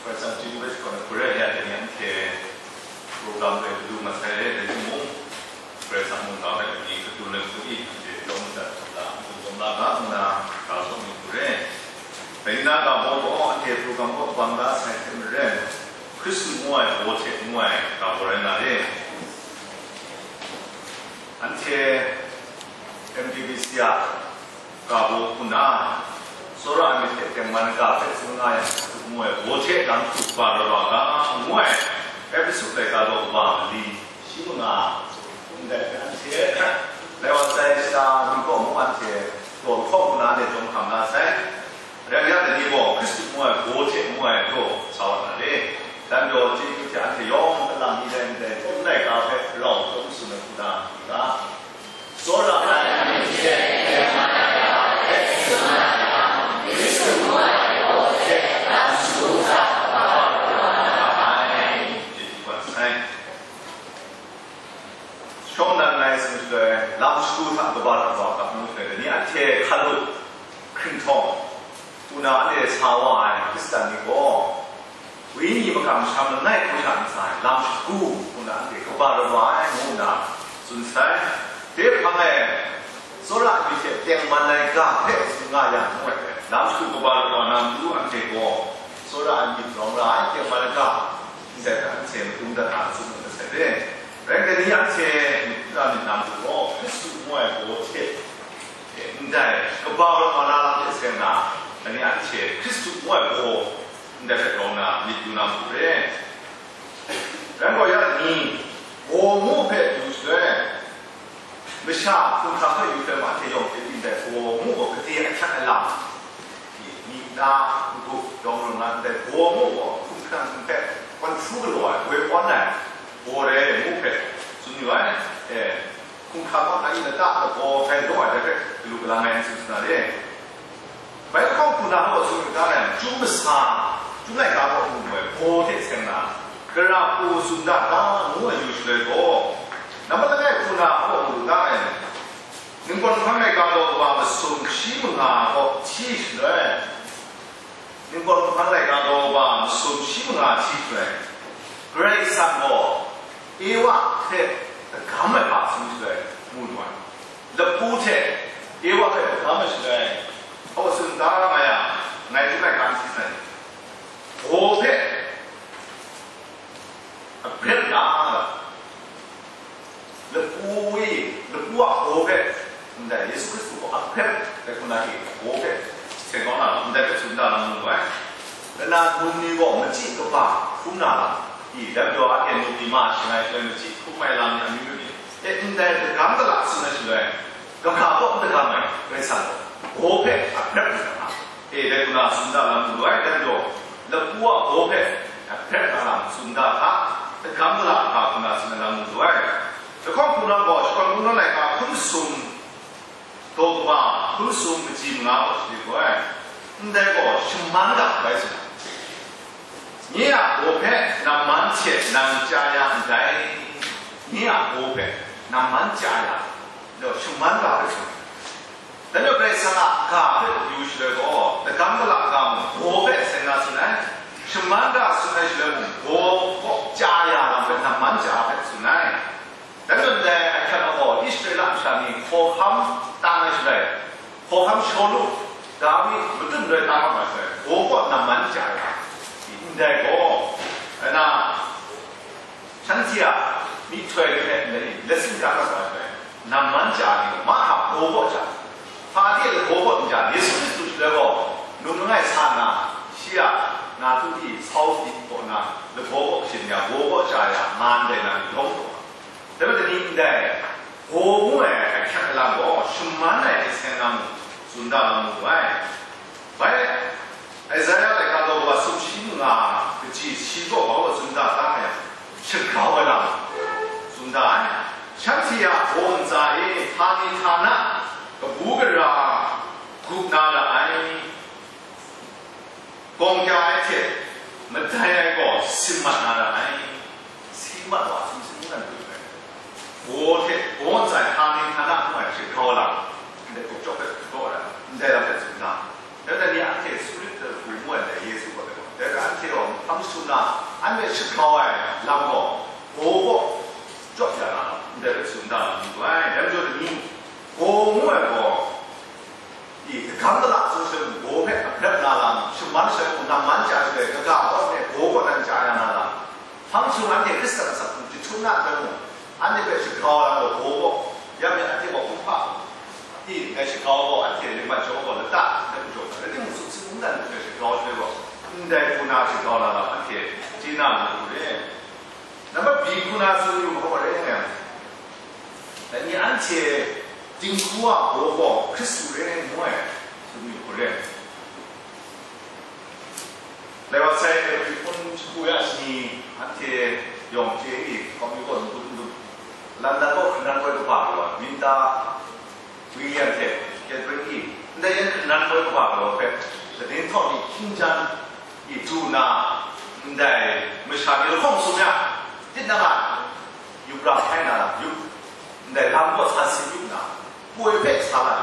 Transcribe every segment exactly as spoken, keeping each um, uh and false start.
Karai Kasang chyeju hpe shakawn ai hku rai, ya dai ni anhte program hpe kadu mat sai re, dai timung, Karai Kasang mungga hpe ni kadun ai hku i, anhte chyawm madat tawn la, kadun tawn la ga nna, ga shawng ni hku re. Dai ni na ga baw gaw, anhte program kaw bang da sai hte maren, Hkristu ngu ai baw hte ngu ai ga baw rai nga re. Anhte M T B C a ga baw hku na, tsawra ai myit hte tengman ai ga hpe tsun nga yang, ngu ai baw hte lam hku ba rawt wa ga, ngu ai Epesu laika daw kaba mali shi manga, ndai hpe anhte, lai wa sai shada ni gaw mung anhte daw lahkawng hku na ne chyawm hkam na sai. Rai yang, dai ni gaw Hkristu ngu ai baw hte ngu ai gaw sa wa na re. Dan gaw chyeju hte anhte yawng kalang ni dai ndai, chyawm laika hpe rau chyawm tsun ai hku na, nga. Tsawra ai myit hte tengman ai ga hpe tsun nga yang, Hkristu ngu ai baw hte lam shagu hta kaba rawt wa na ai, chyeju wa sai. Shawng nnan ngai tsun shaloi, lam shagu hta kaba rawt wa ga ngu shaloi, dai ni anhte hkalup, hkringhtawng, ngu na anhte sa wa ai Hkristan ni gaw, Wenyi makam masham langai hku hta ntsa ai lam shagu hku na anhte kaba rawt wa ai ngu nna tsun sai. Dai hpang e, tsawra ai myit hte tengman ai ga hpe tsun nga yang ngu ai hpe, lam shagu kaba rawt wa na matu anhte gaw, tsawra ai myit rawng ra ai tengman ai ga, ndai hpe anhte madung dat na tsun mat sai re. Rai ngai, dai ni anhte myit ra myit na matu gaw, Hkristu ngu ai baw hte, e, ndai kaba rawt wa na lam hte seng na, dai ni anhte Hkristu ngu ai baw, ndai hpe rawng na myit yu na matu re. Rai gaw ya ni, baw ngu hpe yu shaloi, masha hkumhkrang hpe yu shaloi, ma hte yawng hte byin dai baw ngu gaw gade ahkyak alam, myi na, n-gup, yawng lung na ndai baw ngu gaw hkumhkrang hpe kawn hkru galaw ai, woi awn ai baw rai ngu hpe tsun yu ai. E, hkumhkrang kaw na i lata lagaw gai law ai dai hpe galu galang ai n tsun sa na re. Bai lahkawng hku na gaw tsun yu da yang, chyum masa, chyum laika gaw mu mu ai baw hte seng na, gara hku tsun da ta ngu ai yu shaloi gaw, nambat langai hku na gaw mu da yang, ningpawt nhpang laika gaw kaba masum shi manga gaw hti shaloi, ningpawt nhpang laika gaw kaba masum shi manga hti shaloi, Karai Kasang gaw Ewa hte dagam ai hpa tsun shaloi mu lu ai. Lapu hte Ewa hpe dagam ai shaloi, aw tsun da nga yang, ngai htum ai ga n si sai. Baw hpe a grep na, lapu i, lapu a baw hpe, ndai Yesu Hkristu gaw a grep ai hku na i, baw hpe, seng kau na, ndai hpe tsun da na mu lu ai. Nna nun ni gaw machyi kaba hkrum na lam, i, dai majaw a e nu pyi ma shing ai shaloi machyi hkrum ai lam ni amyu myu ni, e, ndai dagam gala tsun ai shaloi, kaga kaw n dagam ai, Karai Kasang gaw, baw hpe a grep ai hta, e, dai hku na tsun da lam mu lu ai, dai majaw, lapu a baw hpe a grep na lam tsun da hta, dagam gala hpa hku na tsun ai lam mu lu ai. Lahkawng hku na gaw, shakawn hku na laika hkun sum, daw kaba hkun sum kaji manga gaw shani gaw ai, ndai gaw shaman ga bai tsun ai. Nye a baw hpe namman hte nang chya ya ndai, nye a baw hpe namman chya ya, dai gaw shaman ga bai tsun ai. Dai gaw Karai Kasang a ga hpe yu shaloi gaw, dagam gala ga mung baw hpe seng na tsun ai, shaman ga tsun ai shaloi mung, baw kaw chya ya lam hpe namman chya hpe tsun ai. Dai majaw ndai ahkyak gaw Israela masha ni hkawhkam tang ai shaloi, hkawhkam Shawlu, Dawi, matut nroi tang ai shaloi, baw kaw namman chya ai, ndai gaw, na, shanhte a myihtoi hpe ndai letsin ga mat ai shaloi, namman chya ai ni gaw, mahkra baw kaw chya, hpa de lagaw kaw n chya, Yesu Hkristu shaloi gaw, num langai sa nna, shi a na tu di sau di kaw na, lagaw kaw shin ya, baw kaw chya ya, man dai na ni lawm kaw. Dai majaw ni ndai, baw ngu ai ahkyak alam gaw shaman ai hte seng na mung tsun da na mu ai. Bai, Isaiah laika daw wa sumshi manga kaji shi gaw hpa wa tsun da ta ai, shagrau ai lam tsun da ai. Shanhte a baw ntsa e htani htana, kabu gara gup na ra ai. Gawng kya ai hte madai ai gaw si mat na ra ai, si mat wa sumsing nan lu ai. Baw hte baw ntsa ai hpa ni hpa na hkrum ai hte grau lam, ndai gupchyawk hpe galaw ai, ndai lam hpe tsun da. Dai hte ni anhte sumrit hpe hpu mu ai ndai Yesu gaw, dai hpe anhte gaw Hpang sum na, anhte shagrau ai lam gaw, gaw kaw jawt ya na, ndai hpe tsun da na, ndai, dai majaw dai ni, gaw ngu ai gaw, i, dagam dala tsun sai gaw hpe a grep na lam, shaman sai gaw, nang man chya sai, kaga kawt e gaw kaw nan chya ya na lam, hpang sum anhte Hkristan asak hku jahtum na hkrai mung, anhte hpe shagrau ai gaw, gaw kaw, ya me anhte gaw hkum hpa, i, ngai shagrau gaw, anhte ning man jaw gaw, lata, ndai majaw, rai timung, sumsing mungdan hpe shagrau sai gaw, ndai hku na shagrau na lam, anhte chye na lu re. Nambat byi hku na tsun yu hkawm rai ngai, dai ni anhte dinghku a gaw gaw Hkristu re ngu ai tsun yu hku re. Lai wa sai April hpun jahku ya shani, anhte yawng chye i, kawm yu gaw n-, n-, London gaw hkrinan koi kaba gaw, Linda William hte Catherine i, ndai yan hkrinan koi kaba gaw hpe, kadin htawk ni hkying jan i du na, ndai masha ni lahkawng sum ya, tit na nga, yup ra hkai na, yup, ndai lam gaw san sin yup na, poi hpe sa la,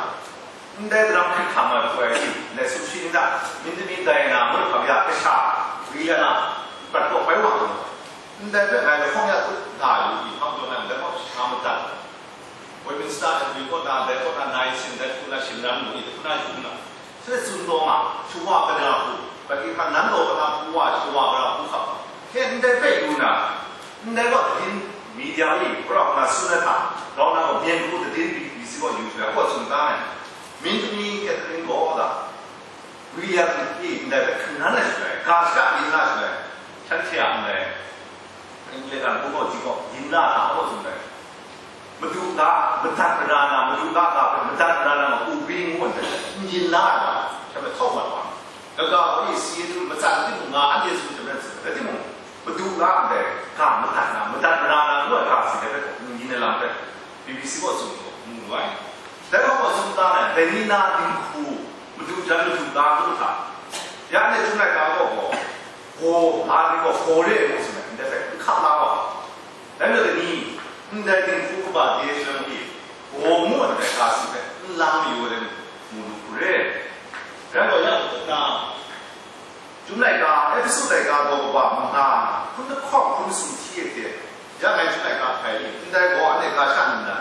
ndai daram hkrit hkam ai poi, ndai sumshi nta, myit dai na, mut hkam ya, kasha, wi ya na, prat kaw bai wa, ndai hpe ngai lahkawng ya tup na yu i, hpang tawn na, ndai gaw sha madat. Westminster Abbey kaw na, dai kaw na, nai sin, dai hku na, shingran mu i, hku na, yu na. Sai tsun taw nga, shawa gara hku, Vatican nan law kata hku wa, shawa gara hku hkap. Hte ndai hpe yu na, ndai gaw tadin media e, pra hku na tsun ai hta, grau na gaw myen hku tadin B B C gaw yu sha, gaw tsun ta ai. Myit dai Catherine gaw la, William i ndai hpe hkungnan ai shaloi, ga shaka yin na shaloi, shanhte a ndai, Anglican hku gaw, ji gaw, yin na hta gaw tsun ai. Madu ga, madat mara na, madu ga ga hpe madat mara na, ma u wi ngu ai, n yin na ai wa, sha me htawk mat wa. Kaga gaw i si lu, matsan timung nga, anhte tsun sha me tsun, rai timung, madu ga ndai, ga madat na, madat mara na, ngu ai ga si ai hpe, n yin ai lam hpe, B B C gaw tsun gaw, mu lu ai. Dai gaw gaw tsun ta na, dai ni na dinghku, madu jan madu ga ngu hta, ya ndai Chyum laika gaw gaw, gaw, la ni gaw gaw re ai gaw tsun ai, ndai hpe n hkap la wa. Dai majaw dai ni, ndai dinghku kaba de shaloi ni, gaw ngu ai ndai ga si hpe n lang mayu ai mu lu hku re. Rai gaw, ya hku na, Chyum laika, Ehpesu laika gaw kaba manga, hkun lahkawng hkun sumhti ai hte, ya ngai Chyum laika hkai ni, ndai gaw anhte ga sha nna,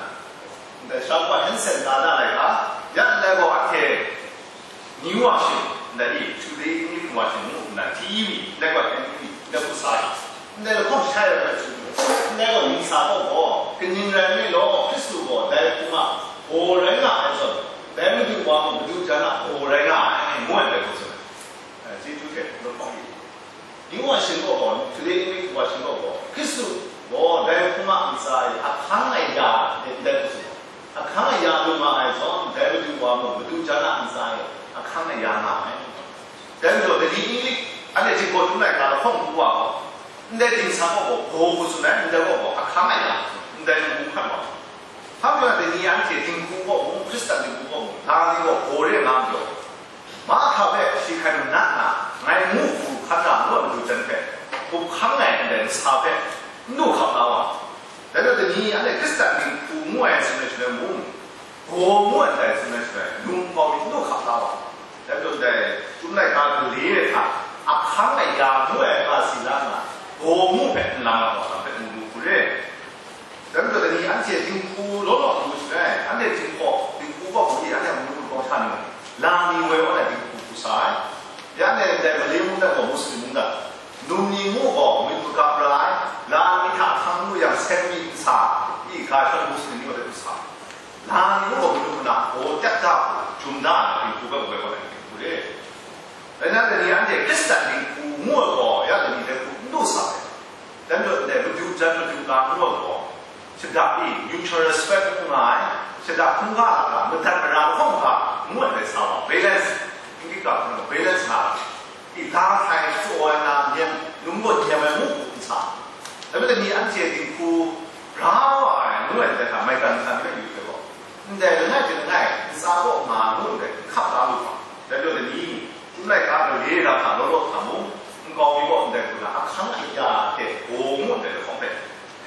ndai Sharp Hensen ga na laika, ya ndai gaw anhte New Version, ndai e, Today English Version ngu nna, T E V, ndai gaw N E V, ndai hku sa ai. Ndai lahkawng shai ai hpe tsun mu. Ndai gaw ning sa gaw gaw, kaning rai nme law, Hkristu gaw dai hpung a gaw rai nga ai zawn, dai Madu wa mung madu jan a gaw rai nga ai, ngu ai ndai hku tsun ai. Eh, chyeju hte lahkawng e. Ning wa shing gaw gaw, Today English wa shing gaw gaw, Hkristu gaw dai hpung a ntsa e ahkang aya, ndai hku tsun ai. Ahkang aya lu nga ai zawn, dai Madu wa mung madu jan a ntsa e ahkang aya nga ai. Dai majaw, dai ni English, anhte Jinghpaw Chyum laika lahkawng hku wa gaw, ndai dingsa gaw gaw, gaw hku tsun ai, ndai gaw gaw, ahkang aya, ndai ngu hkrat wa. Hpa majaw, dai ni anhte dinghku gaw mung, Hkristan dinghku gaw mung, la ni gaw gaw re nga majaw, mahkra hpe shi hkrai manat na, ngai ngu hku hkan ra ngu ai matu jan hpe, hkrup hkang ai ndai nsa hpe n du hkap la wa. Dai gaw, dai ni anhte Hkristan dinghku ngu ai tsun ai shaloi mung, gaw ngu ai ndai tsun ai shaloi, num kau mi n du hkap la wa. Dai gaw, dai Chyum laika gale ai hta, ahkang aya ngu ai ga si la nna, gaw ngu hpe n lang ai wa, hpe mu lu hku re. Dai majaw, dai ni anhte dinghku law law lu shaloi, anhte dinghpaw, dinghku gaw gaw e, anhte a mung lu kawng sha ni, la ni woi awn ai dinghku hku sa ai. Ya ndai, ndai Malay mungdan gaw Muslim mungdan, num ni ngu gaw myit magap ra ai, la ni hta hkang lu yang seng mi nsa, i ga shawng Muslim ni gaw hku sa ai. La ni mung gaw manu na gaw tyak da hku, jum da ai dinghku hpe woi gaw ai dinghku re. Rai nna, dai ni anhte Hkristan dinghku ngu ai gaw, ya dai ni dai hku n du sa ai. Dai majaw, dai madu jan madu ga ngu ai gaw, shada e mutual respect ngu nga ai, shada hkungga a ga, madat mara lahkawng ga ngu ai dai sa wa, balance, English ga hpe balance nga ai. I, ga hkrai tsaw ai na, nyem, num gaw nyem ai ngu hku n sa. Dai majaw, dai ni anhte dinghku ra wa ai ngu ai ndai hta, maigan hta ni hpe yu hte gaw, ndai langai hte langai, ntsa kaw nga ngu ndai, n hkap la lu hkra. Dai majaw, dai ni, Chyum laika gale ai hta law law hta mung, nkau mi gaw ndai hku na, ahkang aya hte gaw ngu ndai lahkawng hpe,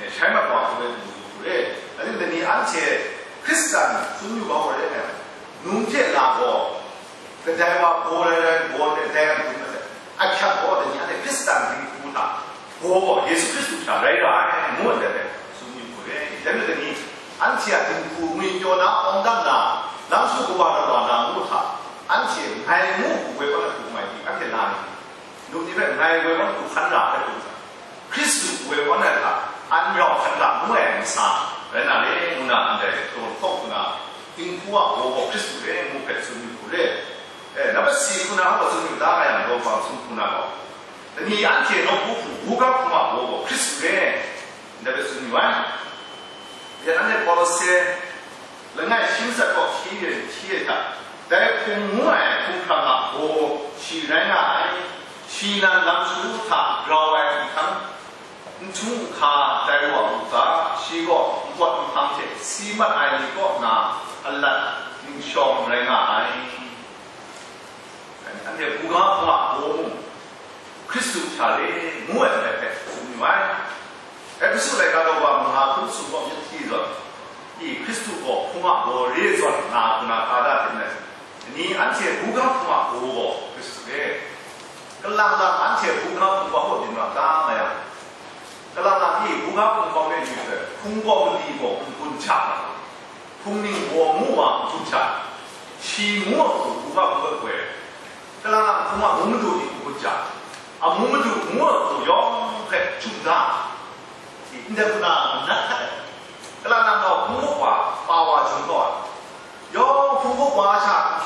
eh, shai mat wa hku rai mu lu hku re. Dai majaw, dai ni anhte Hkristan tsun yu ga gaw re ai, num hte la gaw, kadai wa gaw rai rai, gaw dai dai ai hku mat ai. Ahkyak gaw, dai ni anhte Hkristan dinghku hta gaw Yesu Hkristu hta rai ra ai, ngu ai dai hpe tsun yu hku re. Dai majaw, dai ni anhte a dinghku ngwipyaw na, awng dang na, lam shu kawa na, wa na ngu hta, anhte ngai ngu hku woi awn ai hku mai di, anhte la ni? Num ni hpe ngai woi awn hku hkan ra ai hku hta, Hkristu woi awn ai hta, an rau hkan ra ngu ai ntsa rai na le, ngu na, anhte taw hkawk nna, dinghku a gaw gaw Hkristu re ngu hpe tsun yu hku re. E, nambat si hku na hpa tsun yu da nga yang, daw hpa tsun hku na gaw, dai ni anhte nawku hku, buga hpung a gaw gaw Hkristu re, ndai hpe tsun yu ai. Ya, anhte Kolose langai shi matsat kaw hti ai, hti ai hta, dai hpung ngu ai hpung hkrang a gaw shi rai nga ai. Shi nan lam shagu hta grau ai nhtan, nhtung nhka tai wa u ga, shi gaw npawt nhpang hte si mat ai ni kaw na alat ningshawng rai nga ai. Anhte buga hpung a gaw mung, Hkristu hta re ngu ai ndai hpe tsun yu ai. Ehpesu laika daw wa manga hkum sumgaw myit hti zawn, i Hkristu gaw hpung a gaw re zawn nga hku na hka da hte maren, ni anhte buga hpung a gaw gaw Hkristu re. Kalang lang anhte buga hpung wa hpaw byin wa ta nga yang, kalang lang i buga hpung hpawng re ni hpe hpung gaw mali gaw n-gun hta nga, hpung ning gaw ngu wa n-gun hta, shi ngu a hku buga hpung hpe goi, kalang lang hpung a mung madu ni n-gun hta, a mung madu ngu a hku yawng hpe chyu da, ndai hku na nat hkat ai. Kalang lang gaw hpung wa pa wa jung kau ai, yawng hpung wa sha